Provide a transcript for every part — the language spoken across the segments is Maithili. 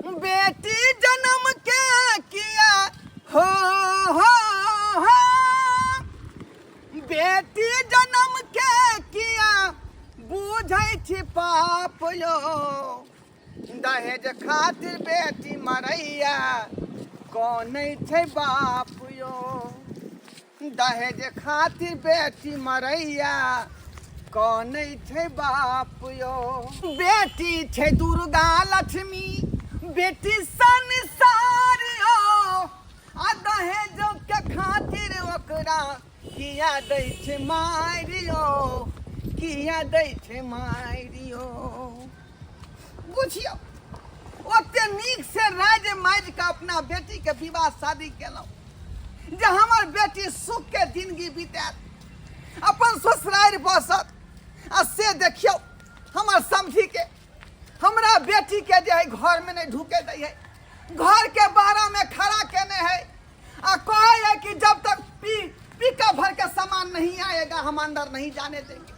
बेटी जन्म के किया हो हो हो बेटी जन्म के किया बुझै छी पाप यो दहेज खातिर बेटी मरैया कौन छै बाप यो दहेज खातिर बेटी मरैया कनै छै बाप यो बेटी छै दुर्गा लक्ष्मी बेटी संसार यो आ दहेज के खातिर ओकरा किया दै छै मारियो किया दै छै मारियो। बुझियौ ओते नीक से राज माजि के अपना बेटी के विवाह शादी केलहुँ जे हमर बेटी सुख के जिंदगी बितायत, अपन ससुरारि बसत, आ से देखियौ हमर समझी के हमरा बेटी के जे है घर में नहीं ढुके दै है, घर के बारा में खड़ा केने है आ कहे है कि जब तक पी पीका भर के सामान नहीं आएगा हम अंदर नहीं जाने देंगे।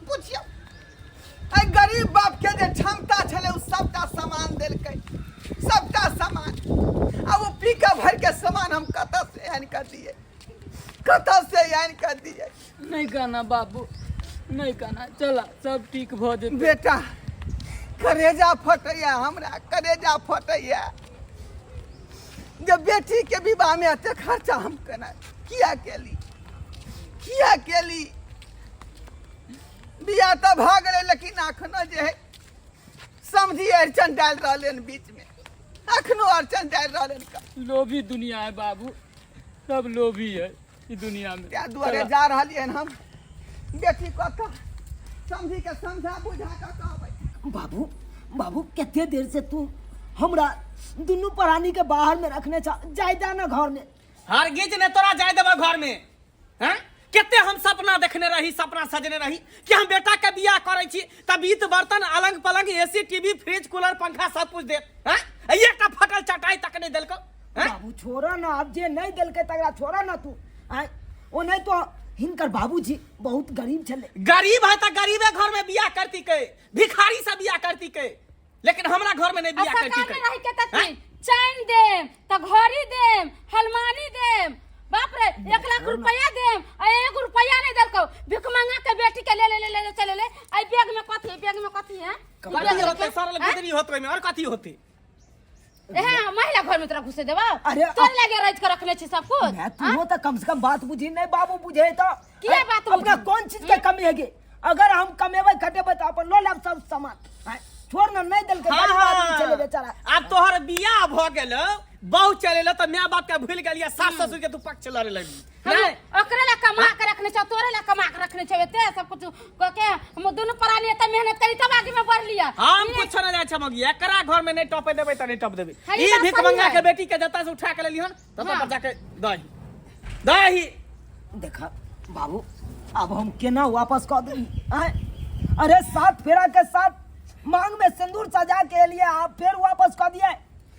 बुझियौ एहि गरीब बाप के जे क्षमता छलै ओ सबटा सामान देलकै, सबटा सामान, आ ओ पीका भर के सामान हम कतऽ से आनि कऽ दियै, कतऽ से आनि कऽ दियै। नहीं कहना बाबू, नहीं कहना, चला सब ठीक भऽ जेतै। बेटा करेजा फटैया हमरा, करेजा फटैया जे बेटी के विवाह में एते खर्चा हम केना किया केली, किया केली। बियाह तऽ भऽ गेलै लेकिन अखनो जे है समझी अड़चन डालि रहलै हन बीच में, अखनो अड़चन डालि रहलै हन। लोभी दुनिया है बाबू, सब लोभी है ई दुनिया में। ताहि दुआरे जा रहलियै हन हम बेटी कतऽ समझी के समझा बुझा कऽ कहबै। बाबू, बाबू कते देर से तू हमरा दुनू प्राणी के बाहर में रखने छा, जाय दा ना घर में। हरगिज ने तोरा जाय देबा घर में। हैं कते हम सपना देखने रही, सपना सजने रही कि हम बेटा के बियाह करै छी त बीत बर्तन अलंग पलंग एसी टीवी फ्रिज कूलर पंखा सब कुछ देत। हैं एकटा फटल चटाई तक नहीं देलको। हैं? बाबू छोड़ा ना, अब जे नहीं देलकै तकरा छोड़ा ना तू। आय ओ नहीं तो हिनकर बाबूजी बहुत गरीब छले। गरीब है त गरीबे घर में बियाह करती के, भिखारी से बियाह करती के, लेकिन हमरा घर में नहीं बियाह अच्छा, करती घर के। में रही के त हैं? चैन देम त घड़ी देम हलमानी देम, बाप रे 1 लाख रुपया देम, आ 1 रुपया नहीं देलको। भीख मंगा के बेटी के ले ले ले ले चले ले। आई बैग में कथी है, बैग में कथी है? कथी होते सरल गुदरी होते में और कथी होते? एहे महिला घर में तोरा घुसे देबो? अरे, तोर लगे रच के रखने छी सब कुछ। मैं तू हो त कम से कम बात बुझी नहीं बाबू बुझे तो। किया बात अपना बुझी? कौन चीज के कमी है गे? अगर हम कमेबै खटेबै त अपन ल लेब सब सामान। हाँ, छोड़ ना, नहीं देलकै, हाँ, गरीब आदमी हाँ। छलै बेचारा। आब तोहर बियाह भ गेल, बहू चले त my बाप के भूल गेलियै, सास ससुर के तू पक्ष लड़े लगली। हम नहीं। ओकरे ला कमा के रखने छौ, तोरे ला कमा के रखने छौ, एते सब कुछ क के हम दुनू प्राणी एते मेहनत करी तब आगे में बढ़ लिया। हम कुछ न जाय छमगिया, एकरा घर में नहीं टपे देबै त नहीं टप देबै। हाँ, ई ई बात भीख सही मंगा है। के बेटी के जतऽ से उठा के लेलिहन ततऽ हाँ। पर जाके दही दही। देखा बाबू, अब हम केना वापस कऽ दी? आँय? अरे 7 फेरा के साथ मांग में सिंदूर सजा के लिए आप फिर वापस कऽ दिए।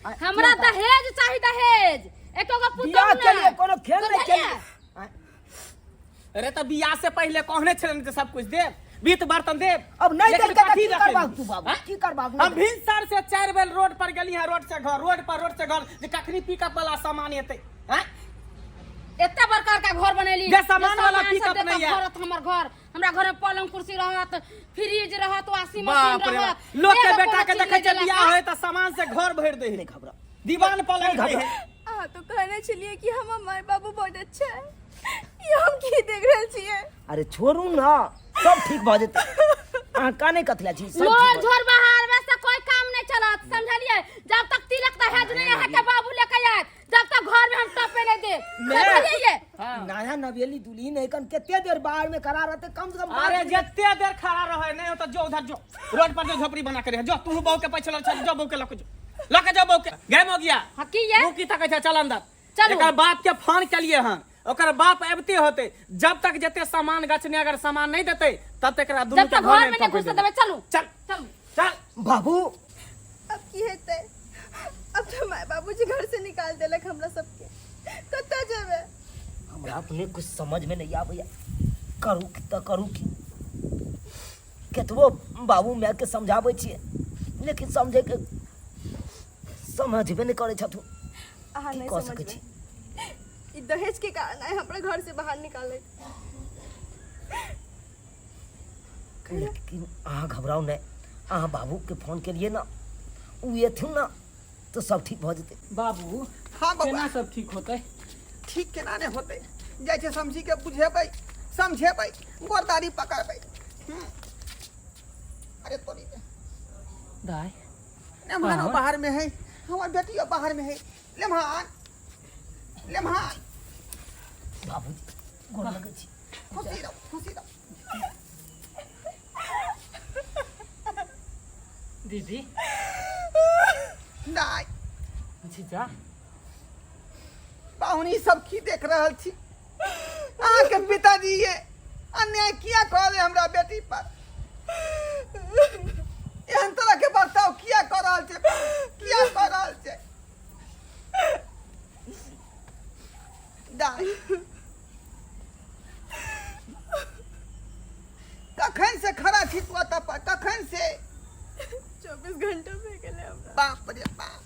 आँय, हमरा दहेज चाही, दहेज। एको गो पुतोहु बियाह के लिए नहि। कोनो खेल नहीं बुझलियै? खेलिए। आँय? अरे त बियाह से पहले कहने छलन जे सब कुछ देब, बीत बर्तन देब। अब नहीं लेकिन देलकै त कथी की रखै? करबाक तू बाबू? आँय? की करबाक? हम भिनसर से 4 बेर रोड पर गेली हँ, रोड से घर, रोड पर, रोड से घर, जे कखनी पिकअप वाला सामान एतै। आँय? एते बड़का बड़का घर बनेली, जे सामान जे वाला सामान पिकअप सब देतौ नहीं है। घर होत हमर घर, हमरा घर में पलंग कुर्सी रहत, फ्रिज रहत, वॉशिंग मशीन बाप रे रहत। बाप। लोग के एगो बेटा कोनो के चीज देखै नहीं छै देलक। बियाह होय त सामान से घर भरि दै है। नहीं घबरा। दीवान पलंग नहीं दै है। घबरा। अहाँ तो कहने छलिए कि हमर माय बाबू बहुत अच्छा है, ये हम की देख रहल छियै? अरे छोड़ू ना, सब ठीक भ जेतै। अहाँ काने कथला छी? सब ठीक लोर भऽ जेतै। झोर बहार में से कोई काम नहीं चलत, समझलिए? जब तक तिलक दहेज नहीं अहाँ के बाबू लेके आयत, जब तक घर में हम टपे नहीं दे, समझलिए? हाँ। नया नवेली दुल्हन है, कन कते देर बाहर में खड़ा रहते, कम से कम अरे बात जते देर खड़ा रहे नहीं हो तो जो उधर जो रोड पर जो झोपड़ी बना के रहे, जो तू बहू के पैसे लग जो बहू के लक जो लक जो बहू के गए हो गया। हाँ, की ये? तू की तकै छै? चल अंदर। चलू। एकर बाप के फोन केलिए हन, ओकर बाप आबिते होते, जब तक जते सामान गछने अगर सामान नहीं देते तब तक एकरा दुनू जब के तक घर घर में में नहीं टपे घुसे देबै। देबै। चलू। चल। चलू। चल। बाबू। अब की हेतै? अब तो my बाबूजी घर से निकाल देलक हमरा सबके, कतऽ जेबै? हमरा अपने कुछ समझ में नहीं आबैया, करू की त करू की। केतबो बाबू my के समझाबै छियै लेकिन समझे के समझबे नहि करै छथुन। अहाँ की नहि कऽ सकै समझबै छी? ई दहेज के कारण आइ हमरा घर से बाहर निकालै। लेकिन अहाँ घबराउ नहि, अहाँ बाबूके फोन केलियै ने, ओ एथुन ने तऽ सब ठीक भऽ जेतै। बाबू हाँ बबुआ। केना सब ठीक होतै? ठीक केना नहि होतै, जाइ छै समझी के बुझेबै समझेबै, गोरदारी पकड़बै। अरे तोरी के। दाय लेमहानो हाँ। बाहर में है, हमार बेटियो बाहर में है। लेमहान लेमहान। बाबूजी गोर लगै छी। खुशी रहो खुशी रहो। दीदी दाय जीजा पाहुनी सब की देख रहल छी? अहाँके पिताजी ये अन्याय किया कऽ रहल हमरा बेटी पर? एहन तरह के बर्ताव किया कऽ रहल छै, किया कऽ रहल छै? दाय कखन से खड़ा छी तू एतऽ पर, कखन से? 24 घंटा भए गेलै हमरा। बाप रे बाप,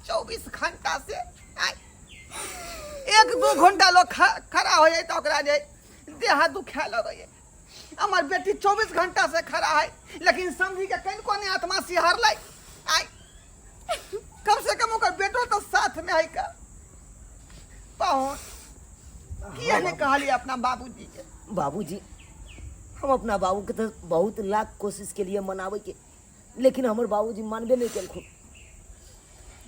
24 घंटा से? आय 1-2 घंटा लोग खड़ा हो जाए तो ओकरा जे देह हाथ दुखाए लगैए। हमर बेटी 24 घंटा से खड़ा है, लेकिन समझी के कनिको नहीं आत्मा सिहरलै। आय कम से कम ओकर बेटो तो साथ में है का। पाहुन किया नहीं कहलिए अपना बाबूजी के? बाबूजी हम अपना बाबू के तो बहुत लाख कोशिश के लिए मनावे के, लेकिन हमर बाबूजी मानबे नहीं केलखुन।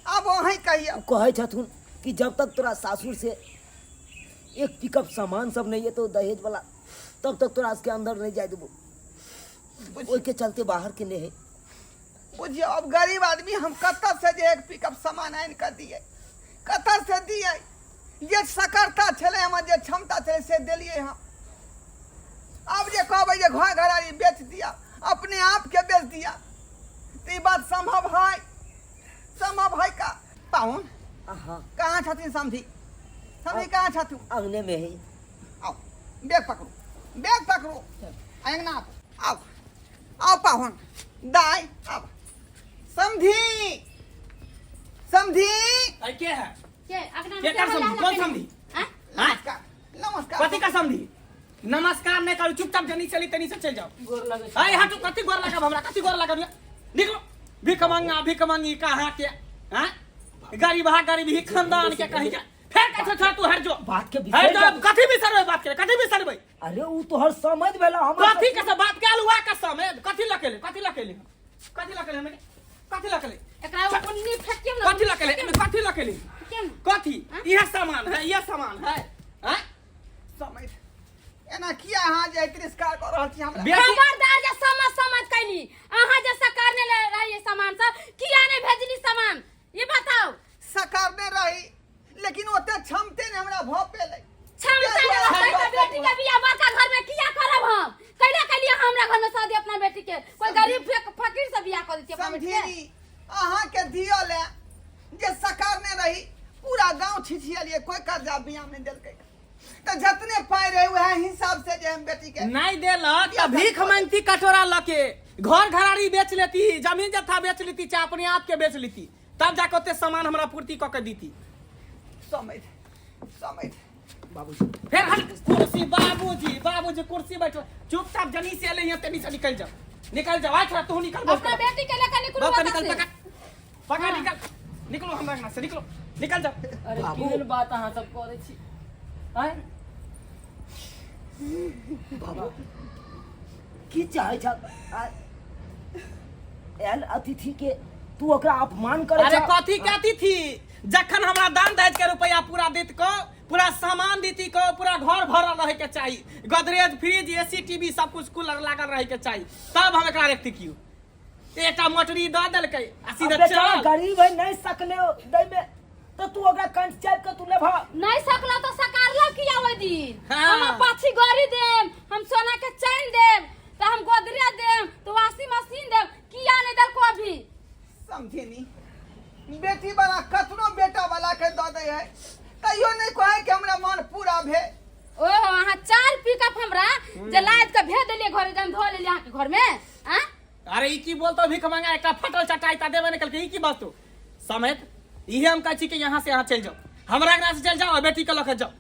अब वहीं कहिए। कहै छथुन कि जब तक तोरा सासुर से एक पिकअप सामान सब नहीं है तो दहेज वाला, तब तक तोरा के अंदर नहीं जाए देबो। ओहि के चलते बाहर के नहीं है। बुझियो अब गरीब आदमी हम कतऽ से जे एक पिकअप सामान आनि कऽ दिए, कतऽ से दिए? जे सकरता छलै हमर, जे क्षमता छलै से देलियै हम। अब जे कहबै जे घर घरारी बेच दिया, अपने आप के बेच दिया, तऽ ई बात संभव है? संभव है का? पाहुन हाँ। कहाँ छथिन समधी? समधी कहाँ छथिन? अंगने में है। आओ बैग पकड़ू, बैग पकड़ू, अंगना आबू। आओ आओ पाहुन दाय आओ। समधी समधी अरे के है? के अगना में के कर के समधी? हल्ला कौन केने? समधी? हाँ? हाँ? नमस्कार नमस्कार। कथी का समधी? नमस्कार नहीं करू, चुपचाप जनी चली तनी से चल जाओ। गोर लगै छी। अरे हटू, कथी गोर लगब हमरा, कथी गोर लगब? निकलो भीख मांगा, भीख मांगी कहाँ के? हाँ गरीब हा गरीब ही खानदान के कहीं के। फेर कथी छा तू हट जो। बात के हट बिसरि जो, जा। कथी बिसरबै बात के, कथी बिसरबै? अरे उ तोहर समझ भेला हमर। कथी के सब बात के अलुआ के समझ? कथी लकेले, कथी लकेले, कथी लकेले हमें, कथी लकेले? एकरा उन्नी फेकियौ ना। कथी लकेले, कथी लकेले, फेकियौ ना। कथी? यह सामान है, यह सामान है। हाँ समझ एना किया अहाँ जे तिरस्कार कऽ रहल छी हमरा? बेटी खबरदार जे समझ समझ कैली। अहाँ जे सकारने रहियै सामान सब, किया नहीं भेजली सामान, ये बताओ। सकारने रही, लेकिन ओते क्षमते ने हमरा भऽ पेलै। क्षमता नहीं रहतै तऽ बेटी के बियाह बड़का घर में किया करब हम? कैला कैलियै हमरा घर में शादी अपना बेटी के? कोई गरीब फकीर से बियाह कर देतियै अपना बेटी के? समझी अहाँ के दियल है जे सकारने रही, पूरा गांव छिछियलियै, कोई कर्जा बियाह नहीं देलकै, तऽ जतने पाइ रहे वएह हिसाब से जे हम बेटी के नहीं देलक तऽ भीख मांगती कटोरा लके, घर घरारी बेच लेती, जमीन जथा बेच लेती, चाहे अपने आप के बेच लेती, तब जाके ओते सामान हमरा पूर्ति कऽ के दीती। समझ समझ बाबूजी फिर हट कुर्सी, बाबूजी बाबूजी कुर्सी बैठो, चुपचाप जनी से एले यहाँ तनी से निकल जाओ, निकल जाओ। आज तू निकल, अपना बेटी के लेकर निकलू बहुत एतऽ निकल, से। पकड़ पकड़, हाँ। निकल निकलो हमरा अंगना से, निकलो निकल जाओ। अरे केहन बात अहाँ सब करै छी? आँय बाबू की चाहै छ? आयल अतिथि के तू ओकरा अपमान करै अरे छ? कथी के अतिथि? जखन हमरा दान दहेज के रुपया पूरा देत को, पूरा सामान देती को, पूरा घर भरल रहे के चाही, गोदरेज फ्रिज एसी टीवी सब कुछ कूलर लागल रहे के चाही, तब हम एकरा रखती। क्यों एकटा मोटरी दऽ देलकै आ अब सीधे बेचारा चल। गरीब है, नहीं सकले दै में तो तू ओकरा कंठ चाप के तू लेभा। नहीं सकला तो सकारला किया ओहि दिन? हाँ। हम पाछी गड़ी देम, हम सोना के चैन देम, तो हम गोदरेज देम, तो वॉशिंग मशीन देम, किया नहीं देलको अभी? समझिनी बेटी वाला कतनो बेटा वाला के दऽ दै है तैयो नहीं कहे कि हमरा मन पूरा भेल। ओहो अहाँ 4 पिकअप हमरा जे लाद के भेज देलियै घरे, जब धो लेलियै अहाँके घर में। आँ अरे ई की बोलतो भीख मांगा, एकटा फटल चटाई ता देबे नहीं कलकै, ई की बात? समेत इहे हम कहै छी कि यहाँ से यहाँ चलि जाओ, हमरा अंगना से चलि जाओ आ बेटी के लऽ के जाओ,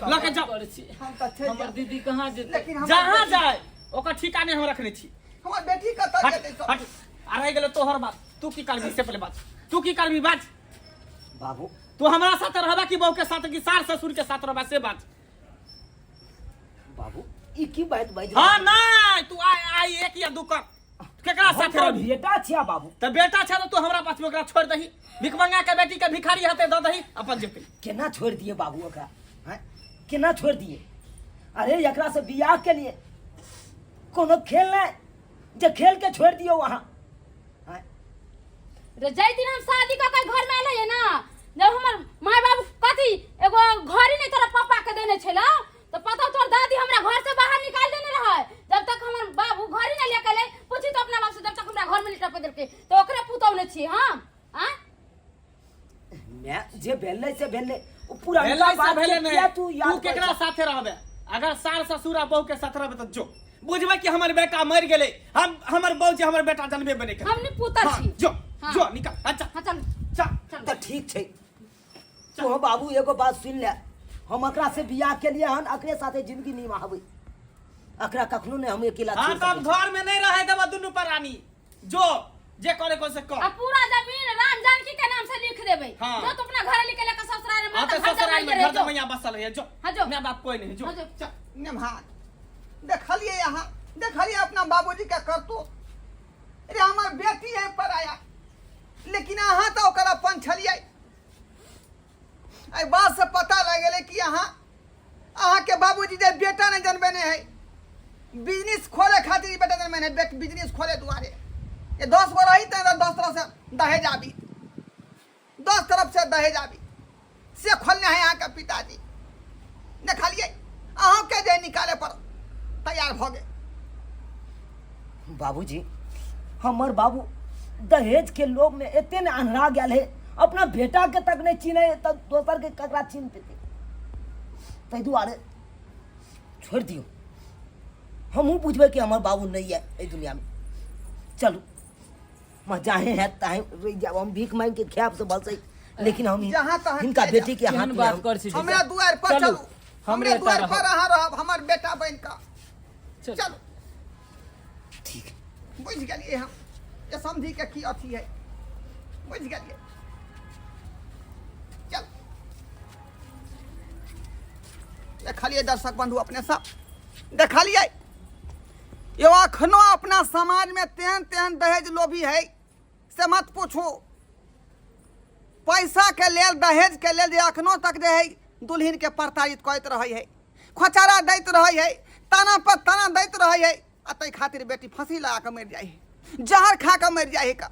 लऽ के जाओ। करै छी। हम तऽ चलि हमर जायब। दीदी कहाँ जेतै? लेकिन हमर जहाँ बेटी- जाए ओकर ठीका नहि हम रखने छी। हमर बेटी कतऽ हट जेतै सब? हट। आ रहि गेलै तोहर बात, तू की करबी से पहिले बात, तू की करबी बात। बाबू तू हमरा साथ रहबा कि बहू के साथ कि सार ससुर के साथ रहबा से बात। बाबू ई की बात बाजि हाँ नहीं, तू आइ आइ एक या दू कर, केकरा हम साथे तो रहबी? बेटा छिया बाबू। तऽ बेटा छै तऽ तू हमरा पास ओकरा छोड़ि दही, भिखमंगा के बेटी के भिखारी हेतै दऽ दही अपन जेतै। केना छोड़ि दिए बाबू ओकरा, हैं केना छोड़ि दिए? अरे एकरा से बियाह के लिए कोनो खेल नहीं जे खेल के छोड़ दियो वहाँ। हैं? रे जाहि दिन हम शादी कऽ के घर में एलियै ना, जब हमर माय बाबू कथी एगो घड़ी नहीं तोरा पापा के देने छलौ, तो पता तोर दादी हमरा घर से बाहर निकाल देने रहे। जब तक हमर बाबू घड़ी नहीं लेके एलै, पूछी तो अपना बाप से, जब तक हमरा घर में नहीं टपे देलकै तो ओकरे पुतौह ने छी हम। आँय? मैं जे भेलै से भेलै, ओ पूरा भेलै से भेलै किया नहीं, तू याद तू केकरा साथे रहबे? अगर सार ससुर आ बहू के साथ रहबे तऽ जो बुझबै कि हमर बेटा मरि गेलै, हम हमर बहू जे हमर बेटा जनबे बने के। हम नहीं पुतल हाँ, छी। जो हाँ। जो निकल। अच्छा हाँ चल चल। तऽ ठीक छै तो बाबू, एगो बात सुन ले, हम एकरा से बियाह के लिए हन एकरे साथे जिंदगी निभाबै, एकरा कखनो नहीं हम अकेला हाँ छोड़ तो हम सकै छी। घर में नहीं रहे देबा दुनू प्राणी, जो जे करे को से कर। आ पूरा जमीन राम जानकी के नाम से लिख देबै। हाँ। जो तू अपना घर लिख लेके ससुराल में हाँ तो तो घर ससुराल में जमाई घर रह जो। जमैया बसल है जो। हाँ जो। माय बाप कोई नहीं जो। हाँ जो। चल, नेमहार देखलिए यहाँ, देखलिए अपना बाबूजी के करतूत। रे हमर बेटी है पराया, लेकिन अहाँ तऽ ओकर अपन छलियै। एहि बात से पता लग गेलै कि अहाँके बाबूजी जे बेटा नहि जनबेने है, बिजनेस खोले खातिर ई बेटा जनबेने है, बिजनेस खोले दुआरे। ये 10 गो रही तऽ 10 तरफ से दहेज आबी, 10 तरफ से दहेज आबी, से खोलने है अहाँके पिताजी। देखलिए अहाँके जे निकाले पर तैयार भऽ गेल। बाबूजी हमर बाबू दहेज के लोभ में एते ने अन्हरा गेल है, अपना बेटा के तक नहीं चिन्है है, तब दोसर के ककरा चिन्ह पेतै? ताहि दुआरे छोड़ि दियौ, हमहूँ बुझबै कि हमर बाबू नहीं है एहि दुनिया में। चलू म जाहे है ताहे रहि जायब, हम भीख मांगि के खायब से भलसै, लेकिन हम जहाँ तहाँ हिनका चलि बेटी के हाथ केहन में बात हम कर छी हमरा दुआर पर चलू, चलू, हमरे हमरे एतऽ दुआर पर रहब। अहाँ रहब, हमर बेटा बनि कऽ। चलू। चलू। ठीक बुझि गेलियै हम जे समझी के की अथी है, बुझि गेलियै। चल देखलियै दर्शक बंधु अपने सब देखलियै, यो अखनो अपना समाज में तेहन तेहन दहेज लोभी है से मत पूछू। पैसा के लेल दहेज के लेल जे अखनो तक जे है दुल्हन के प्रताड़ित करैत रहै है, खोचारा दैत रहै है, ताना पर ताना दैत रहै है, आ ताहि खातिर बेटी फांसी लगा कऽ मरि जाइ है, जहर खा कऽ मरि जाइ है का।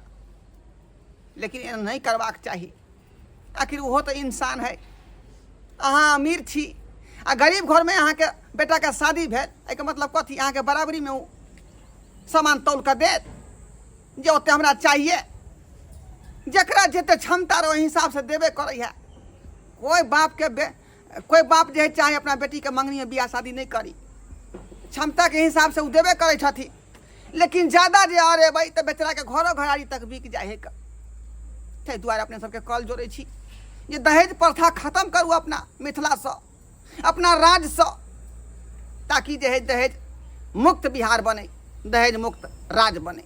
लेकिन एना नहि करबाक चाही, आखिर ओहो तऽ इंसान है। अहाँ अमीर छी आ गरीब घरमे अहाँके बेटाके शादी भेल, एहिके मतलब कथी? अहाँके बराबरीमे ओ सामान तौल कऽ देत जे ओते हमरा चाहिए। जकरा जते क्षमता रहे ओहि हिसाबसँ देबे करै है। कोइ बापके बे कोइ बाप जे है चाहे अपना बेटीके मंगनीमे बियाह शादी नहि करी, क्षमताके हिसाबसँ ओ देबे करै छथिन। लेकिन ज्यादा जे अरेबै तऽ बेचाराके घरो घरारी तक बिक जाइ है। ताहि दुआरे अपने सबके कल जोड़ै छी जे दहेज प्रथा खत्म करू अपना मिथिलासँ, अपना राज्यसँ, ताकि जे है दहेज मुक्त बिहार बने, दहेज मुक्त राज्य बने।